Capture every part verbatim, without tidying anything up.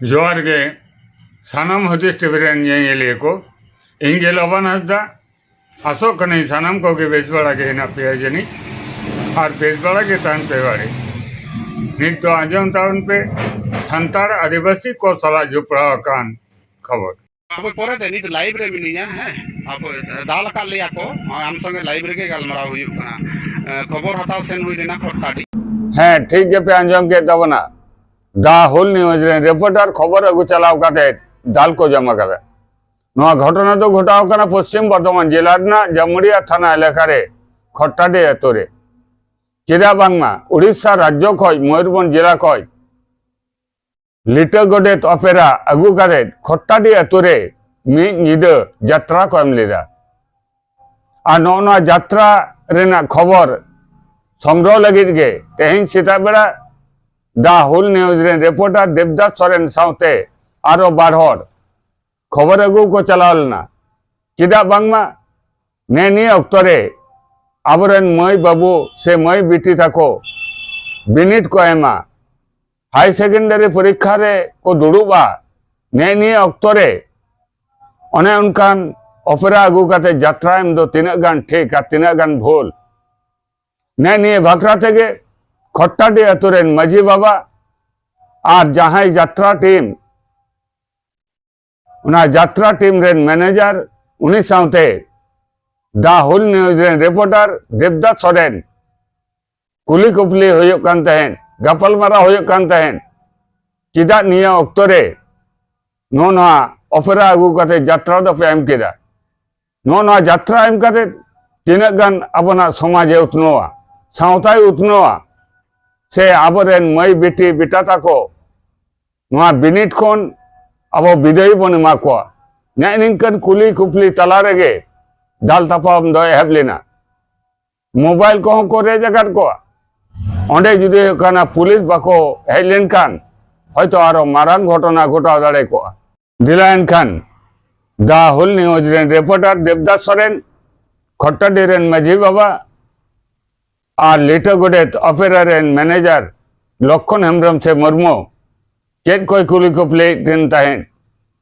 ᱡᱚᱦᱟᱨ ᱜᱮ ᱥᱟᱱᱟᱢ ᱦᱩᱫᱤᱥ ᱴᱤᱵᱷᱤ ᱨᱮᱱ ᱧᱮᱧᱮᱞᱤᱭᱟᱹ ᱠᱚ᱾ ᱤᱧ ᱜᱮ ᱞᱚᱵᱟᱱ ᱦᱟᱸᱥᱫᱟ᱾ ᱟᱥᱚᱜ ᱠᱟᱹᱱᱟᱹᱧ ᱥᱟᱱᱟᱢ ᱠᱚᱜᱮ ᱵᱮᱥ ᱵᱟᱲᱟ ᱜᱮ ᱦᱮᱱᱟᱜ ᱯᱮᱭᱟ ᱡᱟᱹᱱᱤᱡ, ᱟᱨ ᱵᱮᱥ ᱵᱟᱲᱟ ᱜᱮ ᱛᱟᱦᱮᱱ ᱯᱮ ᱵᱟᱲᱮ᱾ ᱱᱤᱛ ᱫᱚ ᱟᱸᱡᱚᱢ ᱛᱟᱵᱚᱱ ᱯᱮ ᱥᱟᱱᱛᱟᱲ ᱟᱹᱫᱤᱵᱟᱹᱥᱤ ᱠᱚ ᱥᱟᱞᱟᱜ ᱡᱚᱯᱲᱟᱣ ᱟᱠᱟᱱ ᱠᱷᱚᱵᱚᱨ᱾ ᱟᱵᱚ ᱯᱚᱨᱮᱛᱮ ᱱᱤᱛ ᱞᱟᱭᱤᱵᱷ ᱨᱮ ᱢᱤᱱᱟᱹᱧᱟ, ᱦᱮᱸ, ᱟᱵᱚ ᱫᱟᱞ ᱟᱠᱟᱫ ᱞᱮᱭᱟ ᱠᱚ, ᱟᱢ ᱥᱚᱸᱜᱮ ᱞᱟᱭᱤᱵᱷ ᱨᱮᱜᱮ ᱜᱟᱞᱢᱟᱨᱟᱣ ᱦᱩᱭᱩᱜ ᱠᱟᱱᱟ᱾ ᱮ, ᱠᱷᱚᱵᱚᱨ ᱦᱟᱛᱟᱣ ᱥᱮᱱ ᱦᱩᱭ ᱞᱮᱱᱟ ᱠᱷᱚᱴᱴᱟᱰᱤ᱾ ᱦᱮᱸ, ᱴᱷᱤᱠ ᱜᱮᱯᱮ ᱟᱸᱡᱚᱢ ᱠᱮᱫ ᱛᱟᱵᱚᱱᱟ᱾ ᱫᱟ ᱦᱩᱞ ᱱᱤᱭᱩᱡᱽ ᱨᱮᱱ ᱨᱤᱯᱳᱨᱴᱟᱨ ᱠᱷᱚᱵᱚᱨ ᱟᱹᱜᱩ ᱪᱟᱞᱟᱣ ᱠᱟᱛᱮ ᱫᱟᱞ ᱠᱚ ᱡᱚᱢ ᱟᱠᱟᱫᱟ᱾ ᱱᱚᱣᱟ ᱜᱷᱚᱴᱚᱱᱟ ᱫᱚ ᱜᱷᱚᱴᱟᱣ ᱠᱟᱱᱟ ᱯᱚᱥᱪᱤᱢ ᱵᱚᱨᱫᱷᱚᱢᱟᱱ ᱡᱮᱞᱟ ᱨᱮᱱᱟᱜ ᱡᱟᱢᱩᱲᱤᱭᱟ ᱛᱷᱟᱱᱟ ᱮᱞᱟᱠᱟ ᱨᱮ ᱠᱷᱚᱴᱴᱟᱰᱤ ᱟᱛᱳ ᱨᱮ᱾ ᱪᱮᱫᱟᱜ ᱵᱟᱝᱢᱟ ᱩᱲᱤᱥᱥᱟ ᱨᱟᱡᱽᱡᱚ ᱠᱷᱚᱡ, ᱢᱚᱭᱩᱨᱵᱷᱚᱸᱡᱽ ᱡᱮᱞᱟ ᱠᱷᱚᱡ ᱞᱤᱴᱟᱹ ᱜᱚᱰᱮᱛ ᱚᱯᱮᱨᱟ ᱟᱹᱜᱩ ᱠᱟᱛᱮ ᱠᱷᱚᱴᱴᱟᱰᱤ ᱟᱛᱳ ᱨᱮ ᱢᱤᱫ ᱧᱤᱫᱟᱹ ᱡᱟᱛᱨᱟ ᱠᱚ ᱮᱢ ᱞᱮᱫᱟ᱾ ᱟᱨ ᱱᱚᱜᱼᱚ ᱱᱚᱣᱟ ᱡᱟᱛᱨᱟ ᱨᱮᱱᱟᱜ ᱠᱷᱚᱵᱚᱨ ᱥᱚᱝᱜᱨᱚᱦᱚ ᱞᱟᱹᱜᱤᱫ ᱜᱮ ᱛᱮᱦᱮᱧ ᱥᱮᱛᱟᱜ ᱵᱮᱲᱟ ᱫᱟ ᱦᱩᱞ ᱱᱤᱭᱩᱡᱽ ᱨᱮᱱ ᱨᱤᱯᱳᱨᱴᱟᱨ ᱫᱮᱵᱽᱫᱟᱥ ᱥᱚᱨᱮᱱ ᱥᱟᱶᱛᱮ ᱟᱨᱚ ᱵᱟᱨ ᱦᱚᱲ ᱠᱷᱚᱵᱚᱨ ᱟᱹᱜᱩ ᱠᱚ ᱪᱟᱞᱟᱣ ᱞᱮᱱᱟ᱾ ᱪᱮᱫᱟᱜ ᱵᱟᱝᱢᱟ ᱱᱮ ᱱᱤᱭᱟᱹ ᱚᱠᱛᱚ ᱨᱮ ᱟᱵᱚᱨᱮᱱ ᱢᱟᱹᱭ ᱵᱟᱹᱵᱩ ᱥᱮ ᱢᱟᱹᱭ ᱵᱤᱴᱤ ᱛᱟᱠᱚ ᱵᱤᱱᱤᱰ ᱠᱚ ᱮᱢᱟ, ᱦᱟᱭ ᱥᱮᱠᱮᱱᱰᱟᱨᱤ ᱯᱚᱨᱤᱠᱠᱷᱟ ᱨᱮ ᱠᱚ ᱫᱩᱲᱩᱵᱼᱟ᱾ ᱱᱮ ᱱᱤᱭᱟᱹ ᱚᱠᱛᱚ ᱨᱮ ᱚᱱᱮ ᱚᱱᱠᱟᱱ ᱚᱯᱮᱨᱟ ᱟᱹᱜᱩ ᱠᱟᱛᱮ ᱡᱟᱛᱨᱟ ᱮᱢ ᱫᱚ ᱛᱤᱱᱟᱹᱜ ᱜᱟᱱ ᱴᱷᱤᱠ ᱟᱨ ᱛᱤᱱᱟᱹᱜ ᱜᱟᱱ ᱵᱷᱩᱞ? ᱱᱮ ᱱᱤᱭᱟᱹ ᱵᱟᱠᱷᱨᱟ ᱛᱮᱜᱮ ᱠᱷᱚᱴᱴᱟᱰᱤ ᱟᱛᱳ ᱨᱮᱱ ᱢᱟᱹᱡᱷᱤ ᱵᱟᱵᱟ ᱟᱨ ᱡᱟᱦᱟᱸᱭ ᱡᱟᱛᱨᱟ ᱴᱤᱢ, ᱚᱱᱟ ᱡᱟᱛᱨᱟ ᱴᱤᱢ ᱨᱮᱱ ᱢᱮᱱᱮᱡᱟᱨ, ᱩᱱᱤ ᱥᱟᱶᱛᱮ ᱫᱟ ᱦᱩᱞ ᱱᱤᱭᱩᱡᱽ ᱨᱮᱱ ᱨᱤᱯᱳᱨᱴᱟᱨ ᱫᱮᱵᱽᱫᱟᱥ ᱥᱚᱨᱮᱱ ᱠᱩᱞᱤ ᱠᱩᱯᱞᱤ ᱦᱩᱭᱩᱜ ᱠᱟᱱ ᱛᱟᱦᱮᱸᱫ, ᱜᱟᱯᱟᱞᱢᱟᱨᱟᱣ ᱦᱩᱭᱩᱜ ᱠᱟᱱ ᱛᱟᱦᱮᱸᱫ, ᱪᱮᱫᱟᱜ ᱱᱤᱭᱟᱹ ᱚᱠᱛᱚ ᱨᱮ ᱱᱚᱜᱼᱚ ᱱᱚᱣᱟ ᱚᱯᱮᱨᱟ ᱟᱹᱜᱩ ᱠᱟᱛᱮ ᱡᱟᱛᱨᱟ ᱫᱚᱯᱮ ᱮᱢ ᱠᱮᱫᱟ? ᱱᱚᱜᱼᱚ ᱱᱚᱣᱟ ᱡᱟᱛᱨᱟ ᱮᱢ ᱠᱟᱛᱮ ᱛᱤᱱᱟᱹᱜ ᱜᱟᱱ ᱟᱵᱚᱱᱟᱜ ᱥᱚᱢᱟᱡᱽ ᱮ ᱩᱛᱱᱟᱹᱣᱟ, ᱥᱟᱶᱛᱟᱭ ᱩᱛᱱᱟᱹᱣᱟ, ᱥᱮ ᱟᱵᱚᱨᱮᱱ ᱢᱟᱹᱭ ᱵᱤᱴᱤ ᱵᱮᱴᱟ ᱛᱟᱠᱚ ᱱᱚᱣᱟ ᱵᱤᱱᱤᱰ ᱠᱷᱚᱱ ᱟᱵᱚ ᱵᱤᱫᱟᱹᱭ ᱵᱚᱱ ᱮᱢᱟ ᱠᱚᱣᱟ? ᱱᱮᱜᱼᱮ ᱱᱤᱝᱠᱟᱹᱱ ᱠᱩᱞᱤ ᱠᱩᱯᱞᱤ ᱛᱟᱞᱟ ᱨᱮᱜᱮ ᱫᱟᱞ ᱛᱟᱯᱟᱢ ᱫᱚ ᱮᱦᱚᱵ ᱞᱮᱱᱟ᱾ ᱢᱳᱵᱟᱭᱤᱞ ᱠᱚᱦᱚᱸ ᱠᱚ ᱨᱮᱡ ᱟᱠᱟᱫ ᱠᱚᱣᱟ᱾ ᱚᱸᱰᱮ ᱡᱩᱫᱤ ᱦᱩᱭᱩᱜ ᱠᱟᱱᱟ ᱯᱩᱞᱤᱥ ᱵᱟᱠᱚ ᱦᱮᱡ ᱞᱮᱱᱠᱷᱟᱱ ᱦᱚᱭᱛᱚ ᱟᱨᱚ ᱢᱟᱨᱟᱝ ᱜᱷᱚᱴᱚᱱᱟ ᱜᱷᱚᱴᱟᱣ ᱫᱟᱲᱮ ᱠᱚᱜᱼᱟ᱾ ᱫᱮᱞᱟ ᱮᱱᱠᱷᱟᱱ ᱫᱟ ᱦᱩᱞ ᱱᱤᱭᱩᱡᱽ ᱨᱮᱱ ᱨᱤᱯᱳᱨᱴᱟᱨ ᱫᱮᱵᱽᱫᱟᱥ ᱥᱚᱨᱮᱱ, ᱠᱷᱚᱴᱴᱟᱰᱤ ᱨᱮᱱ ᱢᱟᱹᱡᱷᱤ ᱵᱟᱵᱟ ᱟᱨ ᱞᱤᱴᱟᱹ ᱜᱚᱰᱮᱛ ᱚᱯᱮᱨᱟ ᱨᱮᱱ ᱢᱮᱱᱮᱡᱟᱨ ᱞᱚᱠᱠᱷᱚᱱ ᱦᱮᱢᱵᱨᱚᱢ ᱥᱮ ᱢᱩᱨᱢᱩ ᱪᱮᱫ ᱠᱚᱭ ᱠᱩᱞᱤ ᱠᱩᱯᱞᱤᱭᱮᱫ ᱠᱤᱱ ᱛᱟᱦᱮᱸᱫ,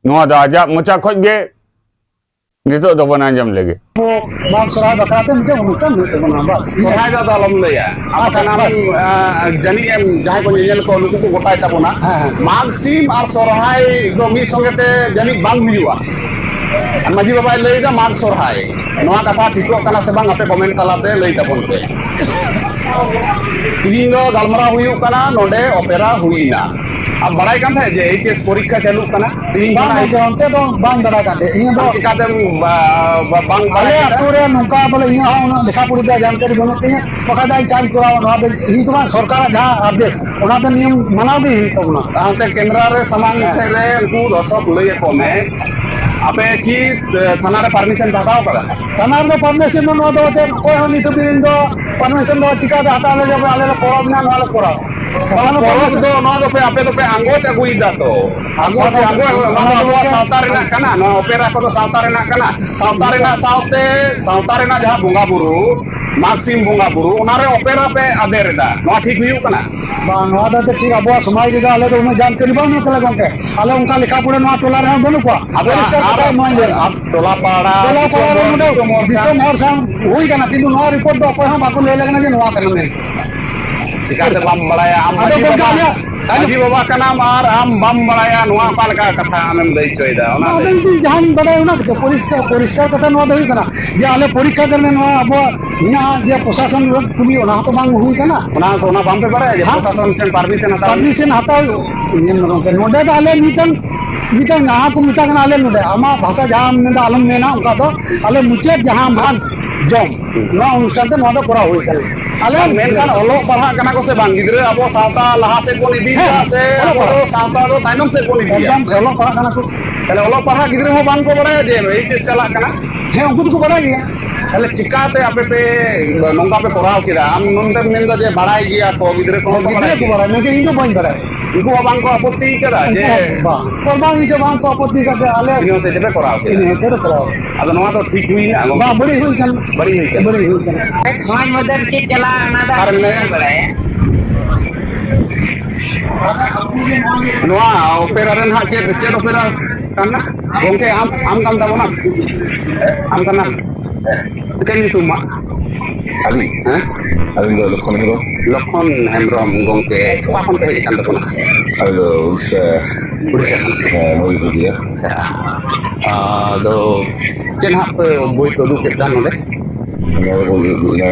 ᱱᱚᱣᱟ ᱫᱚ ᱟᱡᱟᱜ ᱢᱚᱪᱟ ᱠᱷᱚᱡ ᱜᱮ ᱱᱤᱛᱚᱜ ᱫᱚᱵᱚᱱ ᱟᱸᱡᱚᱢ ᱞᱮᱜᱮ᱾ ᱟᱵᱚ ᱢᱟᱜᱽ ᱥᱚᱨᱦᱟᱭ ᱵᱟᱠᱷᱨᱟ ᱛᱮ ᱢᱤᱫᱴᱮᱱ ᱚᱱᱩᱥᱴᱷᱟᱱ ᱦᱩᱭᱩᱜ ᱛᱟᱵᱚᱱᱟ, ᱵᱟᱥ᱾ ᱥᱚᱨᱦᱟᱭ ᱫᱚ ᱟᱫᱚ ᱟᱞᱚᱢ ᱞᱟᱹᱭᱟ᱾ ᱟᱢ ᱟᱪᱪᱷᱟ, ᱠᱟᱱᱟᱢ, ᱵᱟᱥ᱾ ᱟ, ᱡᱟᱹᱱᱤᱡ ᱮᱢ, ᱡᱟᱦᱟᱸᱭ ᱠᱚ ᱧᱮᱧᱮᱞ ᱠᱚ, ᱱᱩᱠᱩ ᱠᱚ ᱜᱚᱴᱟᱭ ᱛᱟᱵᱚᱱᱟ᱾ ᱦᱮᱸ, ᱦᱮᱸ᱾ ᱢᱟᱜᱽ ᱥᱤᱢ ᱟᱨ ᱥᱚᱨᱦᱟᱭ ᱫᱚ ᱢᱤᱫ ᱥᱚᱸᱜᱮ ᱛᱮ ᱡᱟᱹᱱᱤᱡ ᱵᱟᱝ ᱦᱩᱭᱩᱜᱼᱟ᱾ ᱟᱨ ᱢᱟᱹᱡᱷᱤ ᱵᱟᱵᱟᱭ ᱞᱟᱹᱭ ᱮᱫᱟ ᱢᱟᱜᱽ ᱥᱚᱨᱦᱟᱭ᱾ ᱱᱚᱣᱟ ᱠᱟᱛᱷᱟ ᱴᱷᱤᱠᱚᱜ ᱠᱟᱱᱟ ᱥᱮ ᱵᱟᱝ? ᱟᱯᱮ comment ᱛᱟᱞᱟᱛᱮ ᱞᱟᱹᱭ ᱛᱟᱵᱚᱱ ᱯᱮ᱾ ᱛᱤᱦᱤᱧ ᱫᱚ ᱜᱟᱞᱢᱟᱨᱟᱣ ᱦᱩᱭᱩᱜ ᱠᱟᱱᱟ, ᱱᱚᱰᱮ ᱚᱯᱮᱨᱟ ᱦᱩᱭᱱᱟ᱾ ᱟᱢ ᱵᱟᱲᱟᱭ ᱠᱟᱱ ᱛᱟᱦᱮᱸᱫ ᱡᱮ H S ᱯᱚᱨᱤᱠᱠᱷᱟ ᱪᱟᱹᱞᱩᱜ ᱠᱟᱱᱟ? ᱛᱤᱦᱤᱧ ᱵᱟᱝ ᱠᱷᱚᱱᱟᱜ ᱜᱚᱢᱠᱮ, ᱚᱱᱛᱮ ᱫᱚ ᱵᱟᱝ ᱵᱟᱲᱟᱭ ᱠᱟᱱ ᱛᱟᱦᱮᱸᱫ᱾ ᱤᱧ ᱫᱚ ᱟᱢ ᱪᱤᱠᱟᱛᱮᱢ ᱵᱟ-, ᱵᱟ-, ᱵᱟᱝ ᱵᱟᱲᱟᱭ ᱟᱞᱮ ᱠᱮᱫᱟ? ᱟᱹᱛᱩ ᱨᱮ ᱱᱚᱝᱠᱟ ᱵᱚᱞᱮ ᱤᱧᱟᱹᱜ ᱦᱚᱸ ᱩᱱᱟᱹᱜ ᱞᱮᱠᱷᱟ ᱯᱚᱲᱟ ᱡᱟᱱᱠᱟᱨᱤ ᱵᱟᱹᱱᱩᱜ ᱛᱤᱧᱟᱹ, ᱵᱟᱠᱷᱟᱡ ᱫᱚ ᱤᱧ ᱪᱟᱧ ᱠᱚᱨᱟᱣᱟ᱾ ᱱᱚᱣᱟ ᱫᱚ ᱤᱧ ᱫᱚ ᱵᱟᱝ, ᱥᱚᱨᱠᱟᱨᱟᱜ ᱡᱟᱦᱟᱸ ᱟᱫᱮᱥ, ᱚᱱᱟ ᱫᱚ ᱱᱤᱭᱚᱢ ᱢᱟᱱᱟᱣ ᱜᱮ ᱦᱩᱭᱩᱜ ᱛᱟᱵᱚᱱᱟ᱾ ᱦᱟᱱᱛᱮ camera ᱨᱮ ᱥᱟᱢᱟᱝ ᱦᱮᱸ᱾ ᱥᱮᱫ ᱨᱮ ᱩᱱᱠᱩ ᱫᱚᱨᱥᱚᱠ ᱞᱟᱹᱭ ᱟᱠᱚ ᱢᱮ, ᱟᱯᱮ ᱠᱤ, ᱮ, ᱛᱷᱟᱱᱟ ᱨᱮ permission ᱯᱮ ᱦᱟᱛᱟᱣ ᱟᱠᱟᱫᱟ? ᱛᱷᱟᱱᱟ ᱨᱮᱫᱚ permission ᱫᱚ ᱱᱚᱣᱟ ᱫᱚ ᱮᱱᱛᱮᱫ ᱚᱠᱚᱭ ᱦᱚᱸ ᱱᱤᱛ ᱦᱟᱹᱵᱤᱡ ᱫᱚ permission ᱫᱚ ᱪᱤᱠᱟᱹᱛᱮ ᱦᱟᱛᱟᱣ ᱞᱟᱹᱜᱤᱫ ᱟᱞᱮ ᱞᱮ ᱯᱚᱨᱚᱵᱽ ᱮᱱᱟ, ᱱᱚᱣᱟ ᱞᱮ ᱠᱚᱨᱟᱣᱟ᱾ ᱵᱟᱝ, ᱛᱟᱦᱚᱞᱮ ᱯᱚᱨᱚᱵᱽ permission ᱫᱚ ᱱᱚᱣᱟ ᱫᱚᱯᱮ, ᱟᱯᱮ ᱫᱚᱯᱮ ᱟᱸᱜᱚᱪ ᱟᱹᱜᱩᱭᱮᱫᱟ ᱛᱚ᱾ ᱟᱸᱜᱚᱪ, ᱟᱸᱜᱚᱪ, ᱱᱚᱣᱟ ᱫᱚ ᱟᱵᱚᱣᱟᱜ ᱥᱟᱶᱛᱟ ᱨᱮᱱᱟᱜ ᱠᱟᱱᱟ, ᱱᱚᱣᱟ ᱚᱯᱮᱨᱟ ᱠᱚᱫᱚ ᱥᱟᱶᱛᱟ ᱨᱮᱱᱟᱜ ᱠᱟᱱᱟ᱾ ᱥᱟᱶᱛᱟ ᱨᱮᱱᱟᱜ ᱥᱟᱶᱛᱮ, ᱥᱟᱶᱛᱟ ᱨᱮᱱᱟᱜ ᱡᱟᱦᱟᱸ ᱵᱚᱸᱜᱟ ᱵᱩᱨᱩ, ᱢᱟᱜᱽ ᱥᱤᱢ ᱵᱚᱸᱜᱟ ᱵᱩᱨᱩ, ᱚᱱᱟᱨᱮ ᱚᱯᱮᱨᱟ ᱯᱮ ᱟᱫᱮᱨ ᱮᱫᱟ, ᱱᱚᱣᱟ ᱴᱷᱤᱠ ᱦᱩᱭᱩᱜ ᱠᱟᱱᱟ? ᱵᱟᱝ, ᱱᱚᱣᱟ ᱫᱚ ᱴᱷᱤᱠ ᱟᱵᱚᱣᱟᱜ ᱥᱚᱢᱟᱡᱽ ᱨᱮᱫᱚ ᱟᱞᱮ ᱫᱚ ᱩᱱᱟᱹᱜ ᱡᱟᱱᱠᱟᱨᱤ ᱵᱟᱹᱱᱩᱜ ᱛᱟᱞᱮ ᱜᱚᱢᱠᱮ᱾ ᱟᱞᱮ ᱚᱱᱠᱟ ᱞᱮᱠᱷᱟ ᱯᱚᱲᱟ ᱱᱚᱣᱟ ᱴᱚᱞᱟ ᱨᱮᱦᱚᱸ ᱵᱟᱹᱱᱩᱜ ᱠᱚᱣᱟ᱾ ᱟᱫᱚ ᱯᱚᱨᱤᱥᱠᱟᱨ ᱟᱨ, ᱠᱟᱛᱷᱟ ᱱᱚᱣᱟᱧ ᱞᱟᱹᱭᱟ᱾ ᱟᱨ ᱴᱚᱞᱟ ᱯᱟᱲᱟ, ᱴᱚᱞᱟ ᱫᱤᱥᱚᱢ ᱯᱟᱲᱟ ᱨᱮ ᱦᱚᱲ, ᱱᱚᱰᱮ ᱫᱤᱥᱚᱢ ᱦᱚᱲ ᱥᱟᱶ ᱫᱤᱥᱚᱢ ᱦᱚᱲ ᱥᱟᱶ ᱦᱩᱭ ᱠᱟᱱᱟ, ᱠᱤᱱᱛᱩ ᱱᱚᱣᱟ ᱨᱤᱯᱳᱨᱴ ᱫᱚ ᱚᱠᱚᱭ ᱦᱚᱸ ᱵᱟᱠᱚ ᱞᱟᱹᱭ ᱞᱮ ᱠᱟᱱᱟ ᱡᱮ ᱱᱚᱣᱟ ᱠᱟᱱᱟ ᱢᱮᱱᱛᱮ᱾ ᱪᱤᱠᱟᱹᱛᱮ ᱵᱟᱢ ᱵᱟᱲᱟᱭᱟ? ᱟᱢ ᱟᱫᱚ ᱢᱟᱹᱡᱷᱤ ᱜᱚᱢᱠᱮ ᱵᱟᱵᱟ, ᱟᱞᱮᱭᱟᱜ, ᱟᱞᱮ ᱢᱟᱹᱡᱷᱤ ᱵᱟᱵᱟ ᱠᱟᱱᱟᱢ ᱟᱨ ᱟᱢ ᱵᱟᱢ ᱵᱟᱲᱟᱭᱟ, ᱱᱚᱣᱟ ᱚᱠᱟ ᱞᱮᱠᱟ ᱠᱟᱛᱷᱟ ᱟᱢᱮᱢ ᱞᱟᱹᱭ ᱦᱚᱪᱚᱭᱮᱫᱟ? ᱚᱱᱟ ᱟᱫᱚ ᱞᱟᱹᱭ ᱤᱧ ᱫᱚ ᱡᱟᱦᱟᱸᱧ ᱵᱟᱲᱟᱭᱟ ᱚᱱᱟ ᱜᱮᱛᱚ, ᱯᱚᱨᱤᱥᱠᱟᱨ, ᱯᱚᱨᱤᱥᱠᱟᱨ ᱠᱟᱛᱷᱟ ᱱᱚᱣᱟ ᱫᱚ ᱦᱩᱭᱩᱜ ᱠᱟᱱᱟ ᱡᱮ ᱟᱞᱮ ᱯᱚᱨᱤᱠᱠᱷᱟ ᱠᱟᱨᱚᱱᱮ ᱱᱚᱣᱟ ᱟᱵᱚᱣᱟᱜ ᱢᱮᱱᱟᱜᱼᱟ ᱡᱮ ᱯᱨᱚᱥᱟᱥᱚᱱ ᱨᱮ ᱠᱩᱞᱤ, ᱚᱱᱟ ᱦᱚᱸᱛᱚ ᱵᱟᱝ ᱦᱩᱭ ᱠᱟᱱᱟ᱾ ᱚᱱᱟ ᱠᱚ, ᱚᱱᱟ ᱵᱟᱢ ᱯᱮ ᱵᱟᱲᱟᱭᱟ ᱡᱮ ᱦᱮᱸ? ᱯᱨᱚᱥᱟᱥᱚᱱ ᱴᱷᱮᱱ permission ᱦᱟᱛᱟᱣ ᱦᱩᱭᱩᱜᱼᱟ? Permission ᱦᱟᱛᱟᱣ ᱦᱩᱭᱩᱜᱼᱟ᱾ ᱧᱮᱞ ᱢᱮ ᱜᱚᱢᱠᱮ, ᱱᱚᱰᱮ ᱫᱚ ᱟᱞᱮ ᱢᱤᱫᱴᱟᱝ, ᱢᱤᱫᱴᱟᱝ ᱡᱟᱦᱟᱸ ᱠᱚ ᱢᱮᱛᱟᱜ ᱠᱟᱱᱟ ᱟᱞᱮ ᱱᱚᱰᱮ, ᱟᱢᱟᱜ ᱵᱷᱟᱥᱟ ᱡᱟᱦᱟᱸᱢ ᱢᱮᱱᱫᱟ ᱟᱞᱚᱢ ᱢᱮᱱᱟ, ᱚᱱᱠᱟ ᱫᱚ ᱟᱞᱮ ᱢᱩᱪᱟᱹᱫ ᱡᱟᱦᱟᱸ ᱢᱟᱜᱽ ᱡᱚᱢ, ᱦᱩᱸ᱾ ᱱᱚᱣᱟ ᱚᱱᱩᱥᱴᱷᱟᱱ ᱛᱮ ᱱᱚᱣᱟ ᱫᱚ ᱠᱚᱨᱟᱣ ᱦᱩᱭ ᱠᱟᱱᱟ᱾ ᱟᱞᱮ ᱵᱟᱝ, ᱢᱮᱱᱠᱷᱟᱱ ᱚᱞᱚᱜ ᱯᱟᱲᱦᱟᱜ ᱠᱟᱱᱟ ᱠᱚ ᱥᱮ ᱵᱟᱝ ᱜᱤᱫᱽᱨᱟᱹ? ᱟᱵᱚ ᱥᱟᱶᱛᱟ ᱞᱟᱦᱟ ᱥᱮᱫ ᱵᱚᱱ ᱤᱫᱤᱭᱮᱫᱟ ᱦᱮᱸ, ᱥᱮ ᱚᱞᱚᱜ ᱟᱵᱚ ᱫᱚ ᱯᱟᱲᱦᱟᱜ᱾ ᱥᱟᱶᱛᱟ ᱫᱚ ᱛᱟᱭᱱᱚᱢ ᱥᱮᱫ ᱵᱚᱱ ᱤᱫᱤᱭᱟ? ᱮᱠᱫᱚᱢ ᱚᱞᱚᱜ ᱯᱟᱲᱦᱟᱜ ᱠᱟᱱᱟ ᱠᱚ᱾ ᱛᱟᱦᱞᱮ ᱚᱞᱚᱜ ᱯᱟᱲᱦᱟᱜ ᱜᱤᱫᱽᱨᱟᱹ ᱦᱚᱸ ᱵᱟᱝ ᱠᱚ ᱵᱟᱲᱟᱭᱟ ᱡᱮ H S ᱪᱟᱞᱟᱜ ᱠᱟᱱᱟ? ᱦᱮᱸ, ᱩᱱᱠᱩ ᱫᱚᱠᱚ ᱵᱟᱲᱟᱭ ᱜᱮᱭᱟ᱾ ᱛᱟᱦᱞᱮ ᱪᱤᱠᱟᱛᱮ ᱟᱯᱮ ᱯᱮ ᱱᱚᱝᱠᱟ ᱯᱮ ᱠᱚᱨᱟᱣ ᱠᱮᱫᱟ? ᱟᱢ ᱱᱚᱰᱮᱢ ᱢᱮᱱᱫᱟ ᱡᱮ ᱵᱟᱲᱟᱭ ᱜᱮᱭᱟ ᱠᱚ, ᱜᱤᱫᱽᱨᱟᱹ ᱠᱚᱦᱚᱸ ᱠᱚ ᱵᱟᱲᱟᱭ ᱜᱤᱫᱽᱨᱟᱹ ᱠᱚ ᱜᱮᱭᱟ᱾ ᱵᱟᱲᱟᱭ, ᱢᱮᱱᱠᱷᱟᱱ ᱤᱧ ᱫᱚ ᱵᱟᱹᱧ ᱵᱟᱲᱟᱭᱟ᱾ ᱩᱱᱠᱩ ᱦᱚᱸ ᱵᱟᱝ ᱠᱚ ᱟᱯᱚᱛᱛᱤ ᱠᱟᱫᱟ ᱩᱱᱠᱩ ᱡᱮ ᱦᱚᱸ ᱵᱟᱝ, ᱛᱚ ᱵᱟᱝ, ᱤᱧ ᱫᱚ ᱵᱟᱝ ᱠᱚ ᱟᱯᱚᱛᱛᱤ ᱠᱟᱫᱟ, ᱟᱞᱮ ᱤᱱᱟᱹ ᱦᱚᱛᱮᱡ ᱛᱮᱯᱮ ᱠᱚᱨᱟᱣ ᱠᱮᱫᱟ? ᱤᱱᱟᱹ ᱦᱚᱛᱮᱡ ᱛᱮ ᱠᱚᱨᱟᱣ᱾ ᱟᱫᱚ ᱱᱚᱣᱟ ᱫᱚ ᱴᱷᱤᱠ ᱦᱩᱭᱱᱟ? ᱵᱟᱝ, ᱵᱟᱹᱲᱤᱡ ᱦᱩᱭ ᱠᱟᱱᱟ᱾ ᱵᱟᱹᱲᱤᱡ ᱦᱩᱭ ᱠᱟᱱᱟ᱾ ᱵᱟᱹᱲᱤᱡ ᱦᱩᱭ ᱠᱟᱱᱟ᱾ ᱥᱚᱢᱟᱡᱽ ᱢᱚᱫᱽᱫᱷᱮ ᱨᱮ ᱪᱮᱫ ᱪᱟᱞᱟᱜᱼᱟ, ᱚᱱᱟ ᱫᱚ ᱟᱨ ᱟᱹᱞᱤᱧ ᱢᱮᱱᱟᱜᱼᱟ? ᱵᱟᱹᱞᱤᱧ ᱵᱟᱲᱟᱭᱟ᱾ ᱱᱚᱣᱟ ᱚᱯᱮᱨᱟ ᱨᱮᱱ ᱦᱟᱸᱜ ᱪᱮᱫ, ᱪᱮᱫ ᱚᱯᱮᱨᱟ ᱠᱟᱱᱟ? ᱜᱚᱝᱠᱮ, ᱟᱢ, ᱟᱢ ᱠᱟᱱ ᱛᱟᱵᱚᱱᱟᱢ? ᱟᱢ ᱠᱟᱱᱟᱢ? ᱪᱮᱫ ᱧᱩᱛᱩᱢ ᱟᱢᱟᱜ? ᱟᱹᱞᱤᱧ? ᱦᱮᱸ? ᱟᱹᱞᱤᱧ ᱫᱚ ᱞᱚᱠᱠᱷᱚᱱ ᱦᱮᱢᱵᱨᱚᱢ᱾ ᱞᱚᱠᱠᱷᱚᱱ ᱦᱮᱢᱵᱨᱚᱢ ᱜᱚᱝᱠᱮ, ᱚᱠᱟ ᱠᱷᱚᱱ ᱯᱮ ᱦᱮᱡ ᱟᱠᱟᱱ ᱛᱟᱵᱚᱱᱟ? ᱟᱞᱮ ᱫᱚ ᱩᱲᱤᱥᱥᱟ᱾ ᱩᱲᱤᱥᱥᱟ ᱠᱷᱚᱱ? ᱦᱮᱸ, ᱢᱚᱭᱩᱨᱵᱷᱚᱸᱡᱽ ᱜᱮ᱾ ᱟᱪᱪᱷᱟ᱾ ᱟᱫᱚ ᱪᱮᱫ ᱦᱟᱸᱜ ᱯᱮ ᱵᱳᱭ ᱯᱮ ᱩᱫᱩᱜ ᱠᱮᱫ ᱠᱟᱱ ᱱᱚᱰᱮ? ᱱᱚᱣᱟ ᱠᱚ ᱦᱩᱭᱩᱜ ᱠᱟᱱᱟ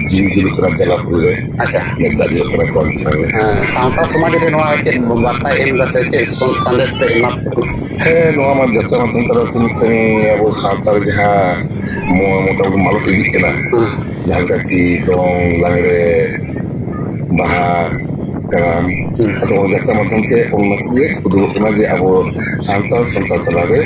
ᱡᱤᱣᱤ ᱡᱩᱞᱩᱜ ᱠᱟᱱᱟ ᱡᱟᱞᱟᱯᱩᱨᱤ ᱨᱮ᱾ ᱟᱪᱪᱷᱟ᱾ ᱢᱮᱫ ᱫᱟᱜ ᱡᱚᱨᱚᱜ ᱠᱟᱱᱟ ᱠᱚᱲᱟ ᱪᱮᱛᱟᱱ ᱨᱮ᱾ ᱦᱮᱸ, ᱥᱟᱶᱛᱟ ᱥᱚᱢᱟᱡᱽ ᱨᱮ ᱱᱚᱣᱟ ᱪᱮᱫ ᱵᱟᱨᱛᱟᱭ ᱮᱢ ᱮᱫᱟ ᱥᱮ ᱪᱮᱫ ᱥᱚ-, ᱥᱟᱸᱫᱮᱥ ᱯᱮ ᱮᱢᱟ ᱠᱚ ᱠᱟᱱᱟ? ᱦᱮᱸ, ᱱᱚᱣᱟ ᱢᱟ ᱡᱟᱛᱨᱟ ᱢᱟᱫᱽᱫᱷᱚᱢ ᱛᱟᱞᱟ ᱛᱮ ᱢᱤᱫᱴᱟᱝ ᱟᱵᱚ ᱥᱟᱶᱛᱟ ᱨᱮ ᱡᱟᱦᱟᱸ ᱢᱚ-, ᱢᱚᱴᱟᱢᱩᱴᱤ ᱢᱟᱞᱚᱴ ᱤᱫᱤᱜ ᱠᱟᱱᱟ᱾ ᱦᱮᱸ᱾ ᱡᱟᱦᱟᱸ ᱞᱮᱠᱟ ᱠᱤ ᱫᱚᱝ, ᱞᱟᱜᱽᱲᱮ, ᱵᱟᱦᱟ, ᱠᱟᱨᱟᱢ, ᱦᱩᱸ᱾ ᱟᱫᱚ ᱚᱱᱟ ᱡᱟᱛᱨᱟ ᱢᱟᱫᱽᱫᱷᱚᱢ ᱛᱮ ᱚᱱᱟ ᱠᱚᱜᱮ ᱩᱫᱩᱜᱚᱜ ᱠᱟᱱᱟ ᱡᱮ ᱟᱵᱚ ᱥᱟᱱᱛᱟᱲ ᱥᱟᱶᱛᱟ ᱛᱟᱞᱟᱨᱮ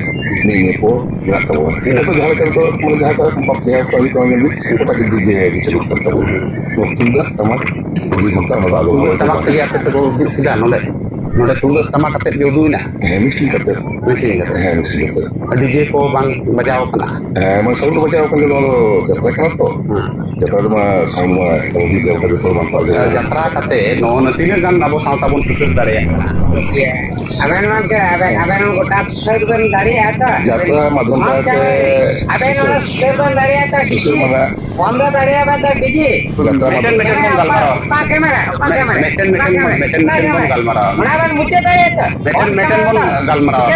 ᱱᱤᱭᱟᱹ ᱠᱚ ᱢᱮᱱᱟᱜ ᱛᱟᱵᱚᱱᱟ᱾ ᱦᱩᱸ᱾ ᱱᱤᱛᱚᱜ ᱡᱟᱦᱟᱸ ᱞᱮᱠᱟ ᱱᱤᱛᱚᱜ ᱢᱟᱱᱮ ᱡᱟᱦᱟᱸ ᱞᱮᱠᱟ ᱵᱟᱯᱞᱟ ᱠᱚ ᱦᱩᱭᱩᱜ ᱠᱟᱱᱟ, ᱧᱮᱞ ᱵᱤᱱ, ᱜᱚᱴᱟ ᱜᱮ ᱰᱤᱡᱮ ᱜᱮ ᱪᱟᱹᱞᱩᱜ ᱠᱟᱱ ᱛᱟᱵᱚᱱᱟ᱾ ᱦᱩᱸ᱾ ᱛᱩᱢᱫᱟᱜ, ᱴᱟᱢᱟᱠ, ᱜᱷᱚᱲᱤ, ᱜᱷᱚᱱᱴᱟ, ᱚᱱᱟ ᱫᱚ ᱟᱞᱚ ᱛᱩᱢᱫᱟᱜ ᱦᱩᱭᱩᱜ ᱴᱟᱢᱟᱠ ᱛᱟᱵᱚᱱᱟ᱾ ᱛᱮᱜᱮ ᱟᱯᱮ ᱯᱮ ᱩᱫᱩᱜ ᱠᱮᱫᱟ ᱱᱚᱰᱮ? ᱱᱚᱰᱮ ᱛᱩᱢᱫᱟᱹᱜ ᱴᱟᱢᱟᱠ ᱟᱛᱮᱫ ᱜᱮ ᱩᱫᱩᱜ ᱮᱱᱟ? ᱦᱮᱸ, ᱢᱤᱠᱥᱤᱝ ᱠᱟᱛᱮ᱾ ᱢᱤᱠᱥᱤᱝ ᱠᱟᱛᱮ᱾ ᱦᱮᱸ, ᱢᱤᱠᱥᱤᱝ ᱠᱟᱛᱮ᱾ ᱰᱤᱡᱮ ᱠᱚ ᱵᱟᱝ ᱵᱟᱡᱟᱣ ᱠᱟᱱᱟ? ᱦᱮᱸ, ᱢᱟᱱᱮ ᱥᱟᱣᱩᱱᱰ ᱵᱟᱡᱟᱣ ᱠᱟᱱ ᱜᱮ, ᱱᱚᱣᱟ ᱫᱚ ᱡᱟᱛᱨᱟ ᱠᱟᱱᱟ ᱛᱚ᱾ ᱦᱮᱸ᱾ ᱡᱟᱛᱨᱟ ᱨᱮᱢᱟ ᱥᱟᱣᱩᱱᱰ ᱢᱟ ᱮᱠᱫᱚᱢ ᱦᱩᱭᱩᱜ ᱜᱮᱭᱟ, ᱚᱱᱠᱟ ᱡᱚᱛᱚ ᱦᱚᱲ ᱵᱟᱝ ᱠᱚ ᱟᱸᱡᱚᱢ ᱫᱟᱲᱮᱭᱟᱜᱼᱟ᱾ ᱡᱟᱛᱨᱟ ᱠᱟᱛᱮ ᱱᱚᱜᱼᱚ ᱱᱟ ᱛᱤᱱᱟᱹᱜ ᱜᱟᱱ ᱟᱵᱚ ᱥᱟᱶᱛᱟ ᱵᱚᱱ ᱥᱩᱥᱟᱹᱨ ᱫᱟᱲᱮᱭᱟᱜ ᱠᱟᱱᱟ? ᱴᱷᱤᱠ ᱜᱮᱭᱟ᱾ ᱟᱵᱮᱱ ᱢᱟ ᱮᱱᱛᱮ, ᱟᱵᱮᱱ, ᱟᱵᱮᱱ ᱦᱚᱸ ᱜᱚᱴᱟ ᱥᱩᱥᱟᱹᱨ ᱵᱮᱱ ᱫᱟᱲᱮᱭᱟᱜᱼᱟ ᱛᱚ? ᱡᱟᱛᱨᱟ ᱢᱟᱫᱽᱫᱷᱚᱢ ᱟᱢ ᱛᱟᱞᱟᱛᱮ ᱪᱟᱞᱟᱜ, ᱟᱵᱮᱱ ᱥᱩᱥᱟᱹᱨ, ᱚᱱᱟ ᱥᱩᱥᱟᱹᱨ ᱵᱮᱱ ᱫᱟᱲᱮᱭᱟᱜᱼᱟ ᱛᱚ? ᱥᱩᱥᱟᱹᱨ ᱴᱷᱤᱠ ᱜᱮ᱾ ᱢᱟᱱᱟ ᱵᱚᱱᱫᱚ ᱫᱟᱲᱮᱭᱟᱜᱼᱟ ᱵᱮᱱ ᱛᱚ? ᱴᱷᱤᱠ ᱜᱮ᱾ ᱡᱟᱛᱨᱟ ᱢᱤᱫᱴᱮᱱ, ᱢᱤᱫᱴᱮᱱ ᱵᱚᱱ ᱜᱟᱞᱢᱟᱨᱟᱣᱟ᱾ ᱚᱠᱟ ᱠᱮᱢᱮᱨᱟ? ᱚᱠᱟ ᱠᱮᱢᱮᱨᱟ? ᱢᱤᱫᱴᱮᱱ, ᱢᱤᱫᱴᱮᱱ ᱵᱚᱱ, ᱢᱤᱫᱴᱮᱱ, ᱢᱤᱫᱴᱮᱱ ᱵᱚᱱ ᱜᱟᱞᱢᱟᱨᱟᱣᱟ᱾ ᱚᱱᱟ ᱵᱮᱱ ᱢᱩᱪᱟᱹᱫ ᱫᱟᱲᱮᱭᱟᱜᱼᱟ ᱛᱚ? ᱢᱤᱫᱴᱮᱱ, ᱢᱤᱫᱴᱮᱱ ᱵᱚᱱ ᱜᱟᱞᱢᱟᱨᱟᱣᱟ᱾